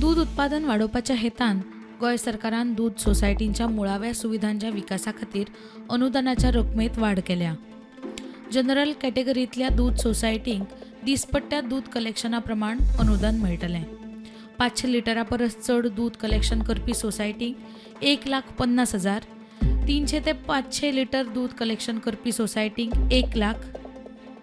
दूद उत्पादन वाडोवपाच्या हेतान गोंय सरकारान दूद सोसायटींच्या मुळाव्या सुविधांच्या विकासा खातीर अनुदानाच्या रकमेत वाड केल्या. जनरल कॅटेगरींतल्या दूद सोसायटींक दिसपट्ट्या दूद कलेक्शना प्रमाण अनुदान मेळटलें. 500 लिटरा परस चड दूद कलेक्शन करपी सोसायटींक 1,50,000, 300 ते 500 लिटर दूद कलेक्शन करपी सोसायटींक 1 लाख,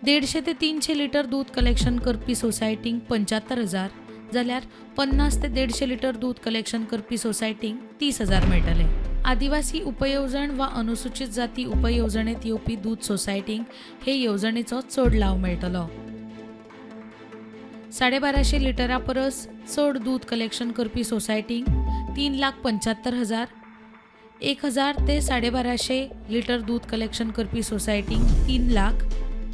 150 ते 300 लिटर दूद कलेक्शन करपी सोसायटींक 75,000, जाल्यार 50 ते 150 लिटर दूद कलेक्शन करपी सोसायटींक 30,000 मेळटले. आदिवासी उपयेवजण वा अनुसूचित जाती उपयेवजणेत येवपी दूद सोसायटींक हे येवजणेचो चड लाव मेळटलो. 1250 लिटरा परस चड दूद कलेक्शन करपी सोसायटींक 3,75,000, 1000 ते 1250 लिटर दूद कलेक्शन करपी सोसायटींक 3 लाख,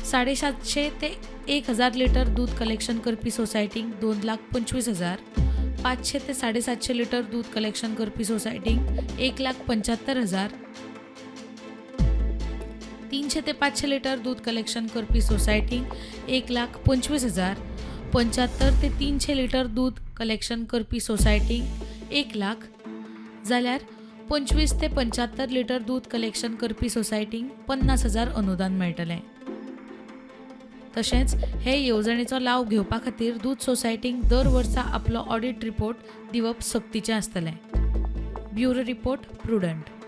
750 ते 1000 लिटर दूद कलेक्शन करपी सोसायटींक 2,25,000, 500 ते 750 लिटर दूद कलेक्शन करपी सोसायटींक 1,75,000, 300 ते 500 लिटर दूद कलेक्शन करपी सोसायटींक 1,25,000, 75 ते 300 लिटर दूद कलेक्शन करपी सोसायटींक 1 लाख, जाल्यार 25 ते 75 लिटर दूद कलेक्शन करपी सोसायटींक 50,000 अनुदान मेळटलें. तशेंच हे येवजणेचो लाव घेवपा खातीर दूद सोसायटींक दर वर्सा आपलो ऑडिट रिपोर्ट दिवप सक्तीचें आसतलें. Bureau report, Prudent.